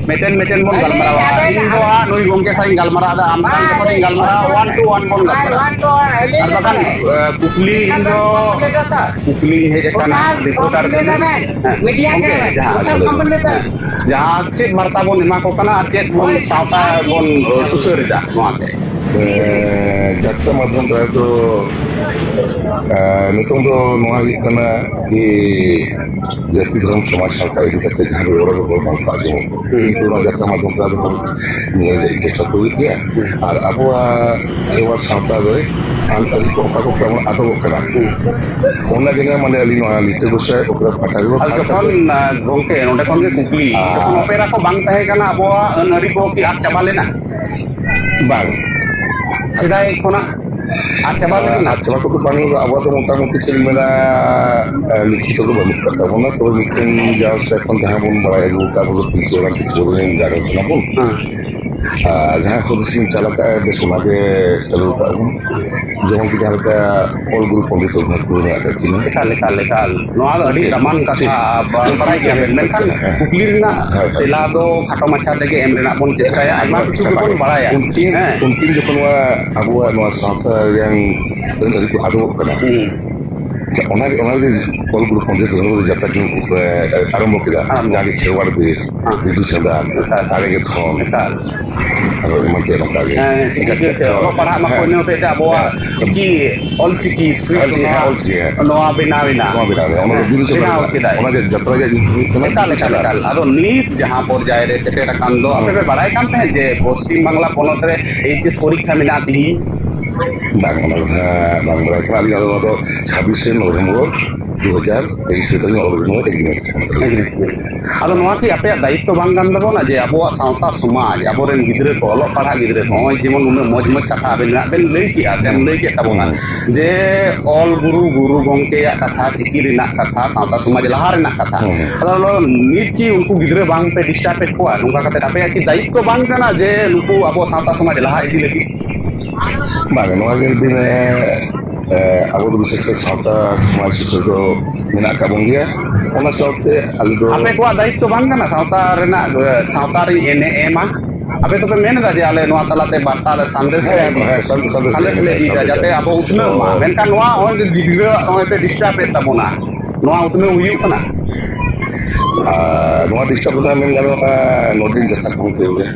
ᱢᱤᱫᱴᱮᱱ, ᱢᱤᱫᱴᱮᱱ ᱵᱚᱱ ᱟᱹᱞᱤᱧ ᱜᱟᱞᱢᱟᱨᱟᱣᱟ᱾ ᱟᱵᱮᱱ ᱤᱧ ᱫᱚ ᱦᱟᱸᱜ ᱱᱩᱭ ᱜᱚᱢᱠᱮ ᱥᱟᱶ ᱤᱧ ᱜᱟᱞᱢᱟᱨᱟᱣ ᱮᱫᱟ, ᱟᱢ ᱥᱟᱶ ᱡᱚᱠᱷᱚᱱ ᱤᱧ ᱜᱟᱞᱢᱟᱨᱟᱣᱟ, one to one ᱵᱚᱱ ᱜᱟᱞᱢᱟᱨᱟᱣᱟ᱾ One to one, ᱟᱹᱞᱤᱧ ᱟᱨ ᱵᱟᱠᱷᱟᱱ, ᱟᱵᱮᱱ ᱮ, ᱠᱩᱠᱞᱤ ᱤᱧ ᱫᱚ, ᱟᱵᱮᱱ ᱠᱩᱠᱞᱤ ᱦᱮᱡ ᱟᱠᱟᱱᱟ, ᱴᱳᱴᱟᱞ ᱨᱤᱯᱳᱨᱴᱟᱨ ᱠᱚᱢᱯᱞᱤᱴ ᱴᱷᱮᱱ᱾ ᱟᱵᱮᱱ, ᱦᱮᱸ, ᱢᱤᱰᱤᱭᱟ ᱜᱚᱢᱠᱮ, ᱴᱷᱮᱱ, ᱡᱟᱦᱟᱸ ᱴᱳᱴᱟᱞ ᱟᱥᱚᱞᱮ, ᱠᱚᱢᱯᱞᱤᱴ ᱟᱵᱮᱱ᱾ ᱦᱮᱸ, ᱡᱟᱦᱟᱸ ᱪᱮᱫ ᱵᱟᱨᱛᱟ ᱵᱚᱱ ᱮᱢᱟ ᱠᱚ ᱠᱟᱱᱟ ᱟᱨ ᱪᱮᱫ ᱵᱚᱱ ᱦᱳᱭ, ᱥᱟᱶᱛᱟ ᱟᱨ ᱪᱮᱫ? ᱵᱚᱱ, ᱮ, ᱥᱩᱥᱟᱹᱨ ᱮᱫᱟ ᱱᱚᱣᱟ ᱛᱮ? ᱮ, ᱡᱟᱛᱨᱟ ᱢᱟᱫᱽᱫᱷᱚᱢ ᱫᱟᱨᱟᱭ ᱫᱚ, ᱮ, ᱱᱤᱛᱚᱝ ᱫᱚ ᱱᱚᱣᱟ ᱦᱩᱭᱩᱜ ᱠᱟᱱᱟ ᱠᱤ ᱡᱟᱹᱛᱤ ᱫᱷᱚᱨᱚᱢ ᱥᱚᱢᱟᱡᱽ ᱥᱟᱶᱛᱟ ᱤᱫᱤ ᱠᱟᱛᱮ ᱡᱟᱦᱟᱸ ᱨᱚᱲ ᱨᱚᱯᱚᱲ ᱵᱟᱝ ᱠᱚ ᱟᱸᱡᱚᱢᱚᱜ ᱠᱟᱱᱟ᱾ ᱦᱩᱸ᱾ ᱠᱤᱱᱛᱩ ᱱᱚᱣᱟ ᱡᱟᱛᱨᱟ ᱢᱟᱫᱽᱫᱷᱚᱢ ᱛᱮ ᱟᱵᱚ ᱵᱚᱱ ᱧᱮᱞ ᱪᱮᱥᱴᱟ ᱠᱚ ᱦᱩᱭᱩᱜ ᱜᱮᱭᱟ᱾ ᱦᱩᱸ᱾ ᱟᱨ ᱟᱵᱚᱣᱟᱜ ᱠᱷᱮᱨᱣᱟᱲ ᱥᱟᱶᱛᱟ ᱨᱮ ᱟᱹᱱ ᱟᱹᱨᱤ ᱠᱚ ᱚᱠᱟ ᱠᱚ ᱛᱟᱵᱚᱱ ᱟᱫᱚᱜᱚᱜ ᱠᱟᱱᱟ᱾ ᱦᱩᱸ᱾ ᱚᱱᱟ ᱜᱮ ᱢᱟᱱᱮ ᱟᱹᱞᱤᱧ ᱱᱚᱣᱟ ᱞᱤᱴᱟᱹ ᱜᱚᱸᱥᱟᱭ ᱚᱯᱮᱨᱟ ᱯᱟᱦᱴᱟ ᱜᱮᱵᱚᱱ ᱟᱨ ᱯᱷᱟᱸᱠ ᱡᱚᱠᱷᱚᱱ, ᱠᱟᱛᱮ ᱟ, ᱜᱚᱝᱠᱮ, ᱱᱚᱸᱰᱮ ᱠᱷᱚᱱ ᱜᱮ ᱠᱩᱠᱞᱤ, ᱟᱨ ᱡᱚᱠᱷᱚᱱ ᱚᱯᱮᱨᱟ ᱠᱚ ᱵᱟᱝ ᱛᱟᱦᱮᱸ ᱠᱟᱱᱟ, ᱟᱵᱚᱣᱟᱜ ᱟᱹᱱ ᱟᱹᱨᱤ ᱠᱚ ᱠᱤ ᱟᱫ ᱪᱟᱵᱟ ᱞᱮᱱᱟ? ᱵᱟᱝ᱾ ᱥᱮᱫᱟᱭ ᱠᱷᱚᱱᱟᱜ? ᱟᱨ ᱪᱟᱵᱟ ᱞᱮᱠᱟᱱᱟᱜ? ᱟᱨ ᱪᱟᱵᱟ ᱠᱚᱫᱚ ᱵᱟᱝ ᱦᱩᱭᱩᱜᱼᱟ᱾ ᱟᱵᱚᱣᱟᱜ ᱫᱚ ᱢᱚᱴᱟᱢᱩᱴᱤ ᱪᱮᱫ ᱤᱧ ᱢᱮᱱᱟ, ᱞᱤᱠᱷᱤᱛᱚ ᱫᱚ ᱵᱟᱹᱱᱩᱜ ᱠᱟᱫ ᱛᱟᱵᱚᱱᱟ᱾ ᱛᱚᱵᱮ ᱢᱤᱫᱴᱮᱱ ᱡᱟᱦᱟᱸ ᱥᱮᱫ ᱠᱷᱚᱱ ᱡᱟᱦᱟᱸ ᱵᱚᱱ ᱵᱟᱲᱟᱭ ᱟᱹᱜᱩ ᱠᱟᱜ, ᱟᱵᱚ ᱫᱚ ᱯᱤᱞᱪᱩ ᱦᱟᱲᱟᱢ ᱯᱤᱞᱪᱩ ᱵᱩᱲᱦᱤ ᱨᱮᱱ ᱡᱟᱦᱟᱸ ᱠᱟᱱᱟ ᱵᱚᱱ᱾ ᱦᱮᱸ᱾ ᱟᱨ ᱡᱟᱦᱟᱸ ᱦᱚᱨ ᱥᱤᱧ ᱪᱟᱞᱟᱜ ᱠᱟᱜᱼᱟ, ᱵᱮᱥ ᱚᱱᱟᱜᱮ ᱪᱟᱹᱞᱩ ᱠᱟᱜ ᱵᱚᱱ᱾ ᱡᱮᱢᱚᱱ ᱠᱤ ᱡᱟᱦᱟᱸ ᱞᱮᱠᱟ ᱚᱞ ᱜᱩᱨᱩ ᱯᱚᱱᱰᱤᱛ ᱨᱚᱜᱷᱩᱱᱟᱛᱷ ᱢᱩᱨᱢᱩ ᱢᱮᱱᱟᱜ ᱟᱠᱟᱫ ᱠᱤᱱᱟ᱾ ᱮᱠᱟᱞ, ᱮᱠᱟᱞ, ᱮᱠᱟᱞ᱾ ᱱᱚᱣᱟ ᱫᱚ ᱟᱹᱰᱤ ᱴᱷᱤᱠ, ᱫᱟᱢᱟᱱ ᱠᱟᱛᱷᱟ, ᱴᱷᱤᱠ᱾ ᱵᱟ-, ᱵᱟᱲᱟᱭ ᱜᱮᱭᱟᱵᱮᱱ᱾ ᱢᱮᱱᱠᱷᱟᱱ ᱦᱮᱸ, ᱦᱮᱸ᱾ ᱠᱩᱠᱞᱤ ᱨᱮᱱᱟᱜ ᱦᱳᱭ, ᱦᱳᱭ᱾ ᱛᱮᱞᱟ ᱫᱚ ᱠᱷᱟᱴᱚ ᱢᱟᱪᱷᱟ ᱛᱮᱜᱮ ᱮᱢ ᱨᱮᱱᱟᱜ ᱵᱚᱱ ᱪᱮᱥᱴᱟᱭᱟ᱾ ᱟᱭᱢᱟ ᱠᱤᱪᱷᱩ ᱜᱮᱵᱚᱱ ᱵᱟᱲᱟᱭᱟ᱾ ᱩᱱᱠᱤᱱ, ᱦᱮᱸ᱾ ᱩᱱᱠᱤᱱ ᱡᱚᱠᱷᱚᱱ ᱱᱚᱣᱟ ᱟᱵᱚᱣᱟᱜ ᱱᱚᱣᱟ ᱥᱟᱶᱛᱟ ᱨᱮᱭᱟᱝ ᱟᱹᱱ ᱟᱹᱨᱤ ᱠᱚ ᱟᱫᱚᱜ ᱠᱟᱱᱟ᱾ ᱦᱩᱸ᱾ ᱚᱱᱟ ᱜᱮ, ᱚᱱᱟ ᱜᱮ ᱚᱞ ᱜᱩᱨᱩ ᱯᱚᱱᱰᱤᱛ ᱨᱚᱜᱷᱩᱱᱟᱛᱷ ᱡᱟᱛᱨᱟ ᱠᱤᱱ, ᱮ, ᱟᱨᱟᱢᱵᱷᱚ ᱠᱮᱫᱟ᱾ ᱟᱨᱟᱢᱵᱷᱚ᱾ ᱡᱟᱦᱟᱸ ᱜᱮ ᱠᱷᱮᱨᱣᱟᱲ ᱵᱤᱨ, ᱦᱮᱸ᱾ ᱵᱤᱫᱩ ᱪᱟᱸᱫᱟᱱ, ᱮᱠᱟᱞ᱾ ᱫᱟᱲᱮ ᱜᱮ ᱫᱷᱚᱱ᱾ ᱮᱠᱟᱞ᱾ ᱟᱨᱚ ᱮᱢᱟᱱ ᱛᱮᱭᱟᱜ ᱱᱚᱝᱠᱟ ᱜᱮ᱾ ᱦᱮᱸ, ᱪᱤᱠᱤ ᱮᱱᱠᱷᱟᱱ ᱛᱮ ᱚᱞᱚᱜ ᱯᱟᱲᱦᱟᱜ ᱢᱟᱠᱚ ᱦᱮᱸ᱾ ᱤᱱᱟᱹ ᱦᱚᱛᱮᱡ ᱛᱮ ᱟᱵᱚᱣᱟᱜ ᱦᱮᱸ᱾ ᱪᱤᱠᱤ, ᱚᱞ ᱪᱤᱠᱤ script ᱚᱞ ᱪᱤᱠᱤ, ᱱᱚᱣᱟ, ᱦᱮᱸ, ᱚᱞ ᱪᱤᱠᱤ, ᱦᱮᱸ᱾ ᱱᱚᱣᱟ ᱵᱮᱱᱟᱣ ᱮᱱᱟ᱾ ᱱᱚᱣᱟ ᱵᱮᱱᱟᱣ ᱮᱱᱟ᱾ ᱚᱱᱟ ᱫᱚ ᱦᱮᱸ, ᱵᱤᱫᱩ ᱪᱟᱸᱫᱟᱱ ᱵᱮᱱᱟᱣ ᱠᱟᱱᱟ᱾ ᱠᱮᱫᱟᱭ᱾ ᱚᱱᱟ ᱡᱮ ᱡᱟᱛᱨᱟ ᱨᱮᱭᱟᱜ ᱧᱩᱛᱩᱢ ᱦᱩᱭᱩᱜ ᱠᱟᱱᱟ ᱮᱠᱟᱞ, ᱵᱤᱫᱩ ᱮᱠᱟᱞ, ᱪᱟᱸᱫᱟᱱ᱾ ᱮᱠᱟᱞ᱾ ᱟᱫᱚ ᱱᱤᱛ ᱡᱟᱦᱟᱸ ᱯᱚᱨᱡᱟᱭ ᱨᱮ ᱥᱮᱴᱮᱨ ᱟᱠᱟᱱ ᱫᱚ, ᱟᱯᱮ ᱦᱩᱸ᱾ ᱯᱮ ᱵᱟᱲᱟᱭ ᱠᱟᱱ ᱛᱟᱦᱮᱸᱫ ᱡᱮ ᱯᱚᱥᱪᱤᱢ ᱵᱟᱝᱞᱟ ᱯᱚᱱᱚᱛ ᱨᱮ H S ᱯᱚᱨᱤᱠᱠᱷᱟ ᱢᱮᱱᱟᱜᱼᱟ ᱛᱤᱦᱤᱧ? ᱵᱟᱝ, ᱚᱱᱟ ᱫᱚ ᱦᱟᱸᱜ ᱵᱟᱝ ᱵᱟᱲᱟᱭ ᱠᱟᱱᱟ᱾ ᱟᱹᱞᱤᱧ ᱫᱚ ᱱᱚᱣᱟ ᱫᱚ ᱪᱷᱟᱵᱵᱤᱥᱮ ᱱᱚᱵᱷᱮᱢᱵᱚᱨ ᱫᱩ ᱦᱟᱡᱟᱨ ᱛᱮᱭᱤᱥ ᱨᱮ ᱛᱟᱹᱞᱤᱧ ᱚᱞ ᱩᱰᱩᱠ ᱠᱟᱱᱟ᱾ ᱟᱫᱚ ᱱᱚᱣᱟ ᱠᱤ ᱟᱯᱮᱭᱟᱜ ᱫᱟᱭᱤᱛᱛᱚ ᱵᱟᱝ ᱠᱟᱱ ᱛᱟᱵᱚᱱᱟ ᱡᱮ ᱟᱵᱚᱣᱟᱜ ᱥᱟᱶᱛᱟ ᱥᱚᱢᱟᱡᱽ, ᱟᱵᱚᱨᱮᱱ ᱜᱤᱫᱽᱨᱟᱹ ᱠᱚ ᱚᱞᱚᱜ ᱯᱟᱲᱦᱟᱜ ᱜᱤᱫᱽᱨᱟᱹ ᱠᱚ, ᱦᱩᱸ᱾ ᱱᱚᱜᱼᱚᱭ ᱡᱮᱢᱚᱱ ᱩᱱᱟᱹᱜ ᱢᱚᱡᱽ ᱢᱚᱡᱽ ᱠᱟᱛᱷᱟ ᱟᱵᱮᱱ ᱢᱮᱱᱟᱜ ᱵᱮᱱ ᱞᱟᱹᱭ ᱠᱮᱜᱼᱟ, ᱥᱮᱢ ᱦᱩᱸ᱾ ᱞᱟᱹᱭ ᱠᱮᱫ ᱛᱟᱵᱚᱱᱟ, ᱦᱩᱸ᱾ ᱡᱮ ᱚᱞ ᱜᱩᱨᱩ, ᱜᱩᱨᱩ ᱜᱚᱢᱠᱮᱭᱟᱜ ᱠᱟᱛᱷᱟ, ᱪᱤᱠᱤ ᱨᱮᱱᱟᱜ ᱠᱟᱛᱷᱟ, ᱥᱟᱶᱛᱟ ᱥᱚᱢᱟᱡᱽ ᱞᱟᱦᱟ ᱨᱮᱱᱟᱜ ᱠᱟᱛᱷᱟ, ᱦᱩᱸ᱾ ᱟᱫᱚ ᱱᱚᱣᱟ ᱱᱤᱛ ᱠᱤ ᱩᱱᱠᱩ ᱜᱤᱫᱽᱨᱟᱹ ᱵᱟᱝ ᱯᱮ disturb ᱮᱫ ᱠᱚᱣᱟ? ᱱᱚᱝᱠᱟ ᱠᱟᱛᱮ ᱟᱯᱮᱭᱟᱜ ᱠᱤ ᱫᱟᱭᱤᱛᱛᱚ ᱵᱟᱝ ᱠᱟᱱᱟ ᱡᱮ ᱱᱩᱠᱩ ᱟᱵᱚ ᱥᱟᱶᱛᱟ ᱥᱚᱢᱟᱡᱽ ᱞᱟᱦᱟ ᱤᱫᱤ ᱞᱟᱹᱜᱤᱫ? ᱵᱟᱝ, ᱱᱚᱣᱟ ᱧᱮᱞ ᱵᱤᱱ, ᱮ, ᱮ, ᱟᱵᱚ ᱫᱚ ᱵᱤᱥᱮᱥ ᱠᱟᱛᱮ ᱥᱟᱶᱛᱟ ᱥᱚᱢᱟᱡᱽ ᱥᱩᱥᱟᱹᱨ ᱫᱚ ᱢᱮᱱᱟᱜ ᱟᱠᱟᱫ ᱵᱚᱱ ᱜᱮᱭᱟ᱾ ᱚᱱᱟ ᱥᱟᱶᱛᱮ ᱟᱞᱮ ᱫᱚ ᱟᱯᱮ ᱠᱚᱣᱟᱜ ᱫᱟᱭᱤᱛᱛᱚ ᱵᱟᱝ ᱠᱟᱱᱟ ᱥᱟᱶᱛᱟ ᱨᱮᱱᱟᱜ, ᱮ, ᱥᱟᱶᱛᱟ ᱨᱤᱧ ᱮᱱᱮᱡ ᱮᱢᱟ? ᱟᱯᱮ ᱫᱚᱯᱮ ᱢᱮᱱ ᱮᱫᱟ ᱡᱮ ᱟᱞᱮ ᱱᱚᱣᱟ ᱛᱟᱞᱟᱛᱮ ᱵᱟᱨᱛᱟ ᱞᱮ ᱥᱟᱸᱫᱮᱥ ᱞᱮ ᱦᱮᱸ, ᱤᱫᱤᱭᱟ᱾ ᱦᱮᱸ, ᱥᱟᱸᱫᱮᱥ, ᱥᱟᱸᱫᱮᱥ ᱞᱮ ᱥᱟᱸᱫᱮᱥ ᱞᱮ ᱤᱫᱤᱭᱟ᱾ ᱤᱫᱤᱭᱮᱫᱟ, ᱥᱟᱸᱫᱮᱥ ᱡᱟᱛᱮ ᱞᱮ ᱟᱵᱚ ᱩᱛᱱᱟᱹᱜ ᱢᱟ᱾ ᱛᱚ ᱢᱮᱱᱠᱷᱟᱱ ᱱᱚᱣᱟ ᱱᱚᱜᱼᱚᱭ ᱡᱮ ᱜᱤᱫᱽᱨᱟᱹ ᱱᱚᱜᱼᱚᱭ ᱯᱮ disturb ᱮᱫ ᱛᱟᱵᱚᱱᱟ, ᱱᱚᱣᱟ ᱩᱛᱱᱟᱹᱣ ᱦᱩᱭᱩᱜ ᱠᱟᱱᱟ? ᱟᱨ ᱱᱚᱣᱟ disturb ᱫᱚ ᱢᱮᱱ ᱜᱟᱱᱚᱜᱼᱟ, ᱱᱚᱰᱮᱱ ᱡᱟᱛᱷᱟ ᱠᱚ ᱦᱩᱭᱩᱜ ᱜᱮᱭᱟ᱾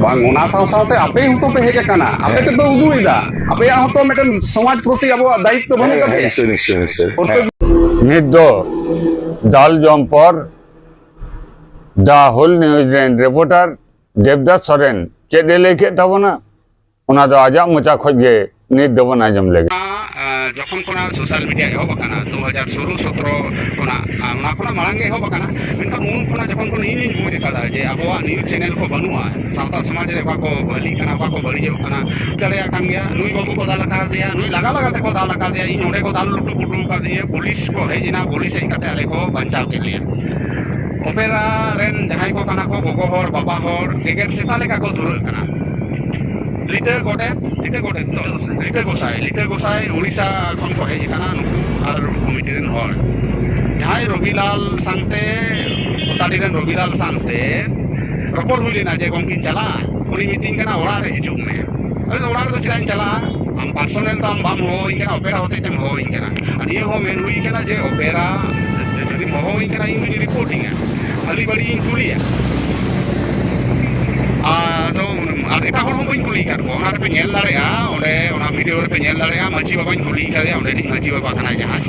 ᱵᱟᱝ, ᱚᱱᱟ ᱥᱟᱶ ᱥᱟᱶᱛᱮ ᱟᱯᱮ ᱦᱚᱸᱛᱚ ᱯᱮ ᱦᱮᱡ ᱟᱠᱟᱱᱟ, ᱟᱯᱮ ᱦᱮᱸ᱾ ᱛᱮᱯᱮ ᱩᱫᱩᱜ ᱮᱫᱟ, ᱟᱯᱮᱭᱟᱜ ᱦᱚᱸᱛᱚ ᱢᱤᱫᱴᱮᱱ ᱥᱚᱢᱟᱡᱽ ᱯᱨᱚᱛᱤ ᱟᱵᱚᱣᱟᱜ ᱫᱟᱭᱤᱛᱛᱚ ᱵᱟᱹᱱᱩᱜ ᱦᱮᱸ, ᱦᱮᱸ, ᱛᱟᱯᱮᱭᱟ? ᱱᱤᱥᱪᱚᱭ, ᱱᱤᱥᱪᱚᱭ, ᱱᱤᱥᱪᱚᱭ᱾ ᱯᱨᱚᱛᱮᱠ ᱦᱮᱸ᱾ ᱱᱤᱛ ᱫᱚ ᱫᱟᱞ ᱡᱚᱢ ᱯᱚᱨ The Whole News ᱨᱮᱱ reporter ᱫᱮᱵᱽᱫᱟᱥ ᱥᱚᱨᱮᱱ ᱪᱮᱫ ᱮ ᱞᱟᱹᱭ ᱠᱮᱫ ᱛᱟᱵᱚᱱᱟ, ᱚᱱᱟ ᱫᱚ ᱟᱡᱟᱜ ᱢᱚᱪᱟ ᱠᱷᱚᱱ ᱜᱮ ᱱᱤᱛ ᱫᱚᱵᱚᱱ ᱟᱸᱡᱚᱢ ᱞᱮᱜᱮ᱾ ᱟᱸ, ᱡᱚᱠᱷᱚᱱ ᱠᱷᱚᱱᱟᱜ ᱥᱳᱥᱟᱞ ᱢᱤᱰᱤᱭᱟ ᱮᱦᱚᱵ ᱟᱠᱟᱱᱟ, ᱫᱩ ᱦᱟᱡᱟᱨ ᱥᱳᱞᱳ ᱥᱚᱛᱨᱚ ᱠᱷᱚᱱᱟᱜ, ᱟᱨ ᱚᱱᱟ ᱠᱷᱚᱱᱟᱜ ᱢᱟᱲᱟᱝ ᱜᱮ ᱮᱦᱚᱵ ᱟᱠᱟᱱᱟ, ᱢᱮᱱᱠᱷᱟᱱ ᱩᱱ ᱠᱷᱚᱱᱟᱜ ᱡᱚᱠᱷᱚᱱ ᱠᱷᱚᱱ ᱤᱧᱤᱧ ᱵᱩᱡᱽ ᱟᱠᱟᱫᱟ ᱡᱮ ᱟᱵᱚᱣᱟᱜ ᱱᱤᱭᱩᱡᱽ ᱪᱮᱱᱮᱞ ᱠᱚ ᱵᱟᱹᱱᱩᱜᱼᱟ, ᱥᱟᱶᱛᱟ ᱥᱚᱢᱟᱡᱽ ᱨᱮ ᱚᱠᱟ ᱠᱚ ᱵᱷᱟᱹᱞᱤ ᱠᱟᱱᱟ, ᱚᱠᱟ ᱠᱚ ᱵᱟᱹᱲᱤᱡᱚᱜ ᱠᱟᱱᱟ, ᱫᱟᱲᱮᱭᱟᱜ ᱠᱟᱱ ᱜᱮᱭᱟ᱾ ᱱᱩᱭ ᱵᱟᱹᱵᱩ ᱠᱚ ᱫᱟᱞ ᱟᱠᱟᱫᱮᱭᱟ, ᱱᱩᱭ ᱞᱟᱜᱟ ᱞᱟᱜᱟ ᱛᱮᱠᱚ ᱫᱟᱞ ᱟᱠᱟᱫᱮᱭᱟ, ᱤᱧ ᱚᱸᱰᱮ ᱠᱚ ᱫᱟᱞ ᱞᱩᱴᱩ ᱯᱩᱴᱩ ᱟᱠᱟᱫᱤᱧᱟ, ᱯᱩᱞᱤᱥ ᱠᱚ ᱦᱮᱡ ᱮᱱᱟ, ᱯᱩᱞᱤᱥ ᱦᱮᱡ ᱠᱟᱛᱮ ᱟᱞᱮ ᱠᱚ ᱵᱟᱧᱪᱟᱣ ᱠᱮᱫ ᱞᱮᱭᱟ᱾ ᱚᱯᱮᱨᱟ ᱨᱮᱱ ᱡᱟᱦᱟᱸᱭ ᱠᱚ ᱠᱟᱱᱟ ᱠᱚ, ᱜᱚᱜᱚ ᱦᱚᱲ, ᱵᱟᱵᱟ ᱦᱚᱲ, ᱮᱜᱮᱨ ᱥᱮᱛᱟ ᱞᱮᱠᱟ ᱠᱚ ᱫᱷᱩᱨᱟᱹᱜ ᱠᱟᱱᱟ᱾ ᱞᱤᱴᱟᱹ ᱜᱚᱰᱮᱛ, ᱞᱤᱴᱟᱹ ᱜᱚᱰᱮᱛ ᱛᱚ? ᱞᱤᱴᱟᱹ ᱜᱚᱸᱥᱟᱭ, ᱞᱤᱴᱟᱹ ᱜᱚᱸᱥᱟᱭ ᱩᱲᱤᱥᱥᱟ ᱠᱷᱚᱱ ᱠᱚ ᱦᱮᱡ ᱟᱠᱟᱱᱟ ᱱᱩᱠᱩ ᱟᱨ ᱠᱚᱢᱤᱴᱤ ᱨᱮᱱ ᱦᱚᱲ᱾ ᱡᱟᱦᱟᱸᱭ ᱨᱚᱵᱤᱞᱟᱞ ᱥᱟᱝᱛᱮ, ᱯᱚᱛᱟᱰᱤ ᱨᱮᱱ ᱨᱚᱵᱤᱞᱟᱞ ᱥᱟᱝᱛᱮ ᱨᱚᱯᱚᱲ ᱦᱩᱭ ᱞᱮᱱᱟ ᱡᱮ ᱜᱚᱢᱠᱮᱧ ᱪᱟᱞᱟᱜᱼᱟ, ᱩᱱᱤ ᱢᱤᱛᱟᱹᱧ ᱠᱟᱱᱟ ᱚᱲᱟᱜ ᱨᱮ ᱦᱤᱡᱩᱜ ᱢᱮ᱾ ᱟᱫᱚ ᱚᱲᱟᱜ ᱨᱮᱫᱚ ᱪᱮᱫᱟᱜ ᱤᱧ ᱪᱟᱞᱟᱜᱼᱟ? ᱟᱢ ᱯᱟᱨᱥᱚᱱᱟᱞ ᱫᱚ ᱟᱢ ᱵᱟᱢ ᱦᱚᱦᱚᱣᱟᱹᱧ ᱠᱟᱱᱟ, ᱚᱯᱮᱨᱟ ᱦᱚᱛᱮᱡ ᱛᱮᱢ ᱦᱚᱦᱚᱣᱟᱹᱧ ᱠᱟᱱᱟ᱾ ᱟᱨ ᱱᱤᱭᱟᱹ ᱦᱚᱸ ᱢᱮᱱ ᱦᱩᱭ ᱠᱟᱱᱟ ᱡᱮ ᱚᱯᱮᱨᱟ ᱡᱩᱫᱤᱢ ᱦᱚᱦᱚᱣᱟᱹᱧ ᱠᱟᱱᱟ, ᱤᱧ ᱫᱚᱧ ᱨᱤᱯᱳᱨᱴᱤᱝᱟ, ᱵᱷᱟᱹᱞᱤ ᱵᱟᱹᱲᱤᱡ ᱤᱧ ᱠᱩᱞᱤᱭᱟ᱾ ᱟᱫᱚ ᱟᱨ ᱮᱴᱟᱜ ᱦᱚᱲ ᱦᱚᱸ ᱵᱟᱹᱧ ᱠᱩᱞᱤ ᱟᱠᱟᱫ ᱠᱚᱣᱟ᱾ ᱚᱱᱟ ᱨᱮᱯᱮ ᱧᱮᱞ ᱫᱟᱲᱮᱭᱟᱜᱼᱟ, ᱚᱸᱰᱮ ᱚᱱᱟ ᱵᱷᱤᱰᱤᱭᱳ ᱨᱮᱯᱮ ᱧᱮᱞ ᱫᱟᱲᱮᱭᱟᱜᱼᱟ, ᱢᱟᱹᱡᱷᱤ ᱵᱟᱵᱟᱧ ᱠᱩᱞᱤ ᱟᱠᱟᱫᱮᱭᱟ, ᱚᱸᱰᱮᱱᱤᱡ ᱢᱟᱹᱡᱷᱤ ᱵᱟᱵᱟ ᱠᱟᱱᱟᱭ ᱡᱟᱦᱟᱸᱭ᱾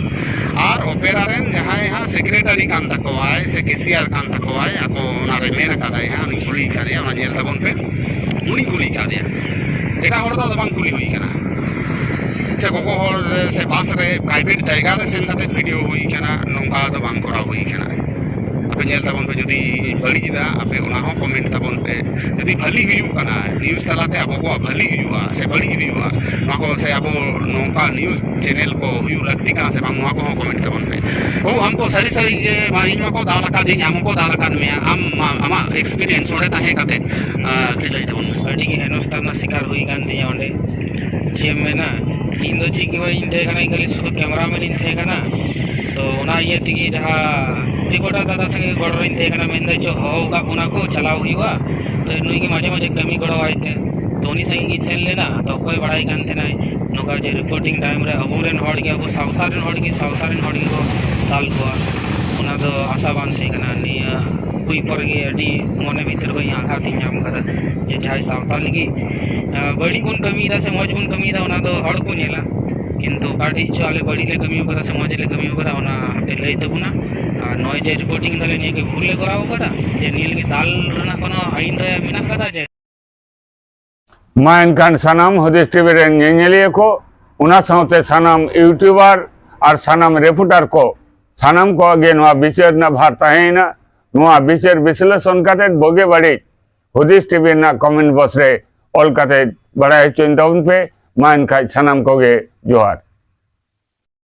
ᱟᱨ ᱚᱯᱮᱨᱟ ᱨᱮᱱ ᱡᱟᱦᱟᱸᱭ ᱦᱟᱸᱜ ᱥᱮᱠᱨᱮᱴᱟᱨᱤ ᱠᱟᱱ ᱛᱟᱠᱚᱣᱟᱭ ᱥᱮ ᱠᱮᱥᱤᱭᱟᱨ ᱠᱟᱱ ᱛᱟᱠᱚᱣᱟᱭ, ᱟᱠᱚ ᱚᱱᱟᱨᱮ ᱢᱮᱱ ᱟᱠᱟᱫᱟᱭ ᱦᱟᱸᱜ, ᱩᱱᱤᱧ ᱠᱩᱞᱤ ᱟᱠᱟᱫᱮᱭᱟ, ᱚᱱᱟ ᱧᱮᱞ ᱛᱟᱵᱚᱱ ᱯᱮ, ᱩᱱᱤᱧ ᱠᱩᱞᱤ ᱟᱠᱟᱫᱮᱭᱟ᱾ ᱮᱴᱟᱜ ᱦᱚᱲ ᱫᱚ ᱟᱫᱚ ᱵᱟᱝ ᱠᱩᱞᱤ ᱦᱩᱭ ᱟᱠᱟᱱᱟ᱾ ᱥᱮ ᱜᱚᱜᱚ ᱦᱚᱲ ᱨᱮ ᱥᱮ ᱵᱟᱥ ᱨᱮ ᱯᱨᱟᱭᱵᱷᱮᱴ ᱡᱟᱭᱜᱟ ᱨᱮ ᱥᱮᱱ ᱠᱟᱛᱮ ᱵᱷᱤᱰᱤᱭᱳ ᱦᱩᱭ ᱟᱠᱟᱱᱟ, ᱱᱚᱝᱠᱟ ᱫᱚ ᱵᱟᱝ ᱠᱚᱨᱟᱣ ᱦᱩᱭ ᱟᱠᱟᱱᱟ᱾ ᱟᱯᱮ ᱧᱮᱞ ᱛᱟᱵᱚᱱ ᱯᱮ, ᱡᱩᱫᱤ ᱤᱧ ᱵᱟᱹᱲᱤᱡ ᱮᱫᱟ, ᱟᱯᱮ ᱚᱱᱟ ᱦᱚᱸ ᱠᱚᱢᱮᱱᱴ ᱛᱟᱵᱚᱱ ᱯᱮ᱾ ᱡᱩᱫᱤ ᱵᱷᱟᱹᱞᱤ ᱦᱩᱭᱩᱜ ᱠᱟᱱᱟ, ᱱᱤᱭᱩᱡᱽ ᱛᱟᱞᱟᱛᱮ ᱟᱵᱚ ᱠᱚᱣᱟᱜ ᱵᱷᱟᱹᱞᱤ ᱦᱩᱭᱩᱜᱼᱟ ᱥᱮ ᱵᱟᱹᱲᱤᱡ ᱦᱩᱭᱩᱜᱼᱟ, ᱱᱚᱣᱟ ᱠᱚ ᱥᱮ ᱟᱵᱚ ᱱᱚᱝᱠᱟ ᱱᱤᱭᱩᱡᱽ ᱪᱮᱱᱮᱞ ᱠᱚ ᱦᱩᱭᱩᱜ ᱞᱟᱹᱠᱛᱤ ᱠᱟᱱᱟ ᱥᱮ ᱵᱟᱝ, ᱱᱚᱣᱟ ᱠᱚᱦᱚᱸ ᱠᱚᱢᱮᱱᱴ ᱛᱟᱵᱚᱱ ᱯᱮ᱾ ᱳ, ᱟᱢ ᱠᱚ ᱥᱟᱹᱨᱤ ᱥᱟᱹᱨᱤ ᱜᱮ, ᱢᱟ, ᱤᱧ ᱢᱟᱠᱚ ᱫᱟᱞ ᱟᱠᱟᱫᱤᱧ, ᱟᱢ ᱦᱚᱸᱠᱚ ᱫᱟᱞ ᱟᱠᱟᱫ ᱢᱮᱭᱟ, ᱟᱢ, ᱢᱟ, ᱟᱢᱟᱜ ᱮᱠᱥᱯᱤᱨᱤᱭᱮᱱᱥ ᱚᱸᱰᱮ ᱛᱟᱦᱮᱸ ᱠᱟᱛᱮ, ᱟᱸ, ᱠᱟᱹᱴᱤᱡ ᱞᱟᱹᱭ ᱛᱟᱵᱚᱱ ᱢᱮ᱾ ᱟᱹᱰᱤ ᱜᱮ ᱦᱮᱱᱚᱥᱛᱷᱟ ᱨᱮᱱᱟᱜ ᱥᱤᱠᱟᱨ ᱦᱩᱭ ᱠᱟᱱ ᱛᱤᱧᱟ ᱚᱸᱰᱮ᱾ ᱪᱮᱫ ᱮᱢ ᱢᱮᱱᱟ, ᱤᱧ ᱫᱚ ᱪᱮᱫ ᱜᱮ ᱵᱟᱹᱧ ᱛᱟᱦᱮᱸ ᱠᱟᱱᱟ, ᱤᱧ ᱠᱷᱟᱹᱞᱤ ᱥᱩᱫᱷᱩ ᱠᱮᱢᱨᱟᱢᱮᱱ ᱤᱧ ᱛᱟᱦᱮᱸ ᱠᱟᱱᱟ᱾ ᱛᱚ ᱚᱱᱟ ᱤᱭᱟᱹ ᱛᱮᱜᱮ ᱡᱟᱦᱟᱸ ᱨᱤᱯᱳᱨᱴᱟᱨ ᱫᱟᱫᱟ ᱥᱚᱸᱜᱮ ᱜᱚᱲᱚ ᱨᱤᱧ ᱛᱟᱦᱮᱸ ᱠᱟᱱᱟ, ᱢᱮᱱᱫᱟᱭ, "ᱪᱚ, ᱦᱚᱦᱚ ᱟᱠᱟᱫ ᱵᱚᱱᱟ ᱠᱚ, ᱪᱟᱞᱟᱣ ᱦᱩᱭᱩᱜᱼᱟ᱾" ᱛᱚ ᱱᱩᱭ ᱜᱮ ᱢᱟᱡᱷᱮ ᱢᱟᱡᱷᱮ ᱠᱟᱹᱢᱤ ᱜᱚᱲᱚ ᱟᱭ ᱛᱮ᱾ ᱛᱚ ᱩᱱᱤ ᱥᱟᱸᱜᱮ ᱜᱤᱧ ᱥᱮᱱ ᱞᱮᱱᱟ᱾ ᱛᱚ ᱚᱠᱚᱭ ᱵᱟᱲᱟᱭ ᱠᱟᱱ ᱛᱟᱦᱮᱱᱟᱭ, ᱱᱚᱝᱠᱟ ᱡᱮ ᱨᱤᱯᱳᱨᱴᱤᱝ ᱴᱟᱭᱤᱢ ᱨᱮ ᱟᱵᱚᱨᱮᱱ ᱦᱚᱲ ᱜᱮ, ᱟᱵᱚ ᱥᱟᱶᱛᱟ ᱨᱮᱱ ᱦᱚᱲ ᱜᱮ, ᱥᱟᱶᱛᱟ ᱨᱮᱱ ᱦᱚᱲ ᱜᱮᱠᱚ ᱫᱟᱞ ᱠᱚᱣᱟ, ᱚᱱᱟ ᱫᱚ ᱟᱥᱟ ᱵᱟᱝ ᱛᱟᱦᱮᱸ ᱠᱟᱱᱟ᱾ ᱱᱤᱭᱟᱹ ᱦᱩᱭ ᱯᱚᱨᱮ ᱜᱮ ᱟᱹᱰᱤ ᱢᱚᱱᱮ ᱵᱷᱤᱛᱤᱨ ᱠᱷᱚᱱ ᱤᱧ ᱟᱜᱷᱟᱛ ᱤᱧ ᱧᱟᱢ ᱠᱟᱫᱟ, ᱡᱮ ᱡᱟᱦᱟᱸᱭ ᱥᱟᱶᱛᱟ ᱞᱟᱹᱜᱤᱫ, ᱟᱸ, ᱵᱟᱹᱲᱤᱡ ᱵᱚᱱ ᱠᱟᱹᱢᱤᱭᱮᱫᱟ ᱥᱮ ᱢᱚᱡᱽ ᱵᱚᱱ ᱠᱟᱹᱢᱤᱭᱮᱫᱟ, ᱚᱱᱟ ᱫᱚ ᱦᱚᱲ ᱠᱚ ᱧᱮᱞᱟ᱾ ᱠᱤᱱᱛᱩ ᱚᱠᱟ ᱴᱷᱮᱡ ᱪᱚ ᱟᱞᱮ ᱵᱟᱹᱲᱤᱡ ᱞᱮ ᱠᱟᱹᱢᱤ ᱠᱟᱫᱟ ᱥᱮ ᱢᱚᱡᱽ ᱞᱮ ᱠᱟᱹᱢᱤ ᱠᱟᱫᱟ, ᱚᱱᱟ ᱟᱯᱮ ᱞᱟᱹᱭ ᱛᱟᱵᱚᱱᱟ᱾ ᱟᱨ ᱱᱚᱜᱼᱚᱭ ᱡᱮ ᱨᱤᱯᱳᱨᱴᱤᱝ ᱫᱟᱞᱮ, ᱱᱤᱭᱟᱹ ᱠᱤ ᱵᱷᱩᱞ ᱞᱮ ᱠᱚᱨᱟᱣ ᱠᱟᱫᱟ? ᱡᱮ ᱱᱤᱭᱟᱹ ᱞᱟᱹᱜᱤᱫ ᱫᱟᱞ ᱨᱮᱱᱟᱜ ᱠᱳᱱᱳ ᱟᱹᱭᱤᱱ ᱨᱮ ᱢᱮᱱᱟᱜ ᱠᱟᱫᱟ ᱡᱮ? ᱢᱟ ᱮᱱᱠᱷᱟᱱ ᱥᱟᱱᱟᱢ ᱦᱩᱫᱤᱥ ᱴᱤᱵᱷᱤ ᱨᱮᱱ ᱧᱮᱧᱮᱞᱤᱭᱟᱹ ᱠᱚ, ᱚᱱᱟ ᱥᱟᱶᱛᱮ ᱥᱟᱱᱟᱢ YouTuber ᱟᱨ ᱥᱟᱱᱟᱢ reporter ᱠᱚ, ᱥᱟᱱᱟᱢ ᱠᱚᱣᱟᱜ ᱜᱮ ᱱᱚᱣᱟ ᱵᱤᱪᱟᱹᱨ ᱨᱮᱱᱟᱜ ᱵᱷᱟᱨ ᱛᱟᱦᱮᱸᱭᱮᱱᱟ᱾ ᱱᱚᱣᱟ ᱵᱤᱪᱟᱹᱨ ᱵᱤᱥᱞᱮᱥᱚᱱ ᱠᱟᱛᱮ ᱵᱩᱜᱤ ᱵᱟᱹᱲᱤᱡ ᱦᱩᱫᱤᱥ ᱴᱤᱵᱷᱤ ᱨᱮᱱᱟᱜ comment box ᱨᱮ ᱚᱞ ᱠᱟᱛᱮ ᱵᱟᱲᱟᱭ ᱦᱚᱪᱚᱧ ᱛᱟᱵᱚᱱ ᱯᱮ᱾ ᱢᱟ ᱮᱱᱠᱷᱟᱡ ᱥᱟᱱᱟᱢ ᱠᱚᱜᱮ ᱡᱚᱦᱟᱨ᱾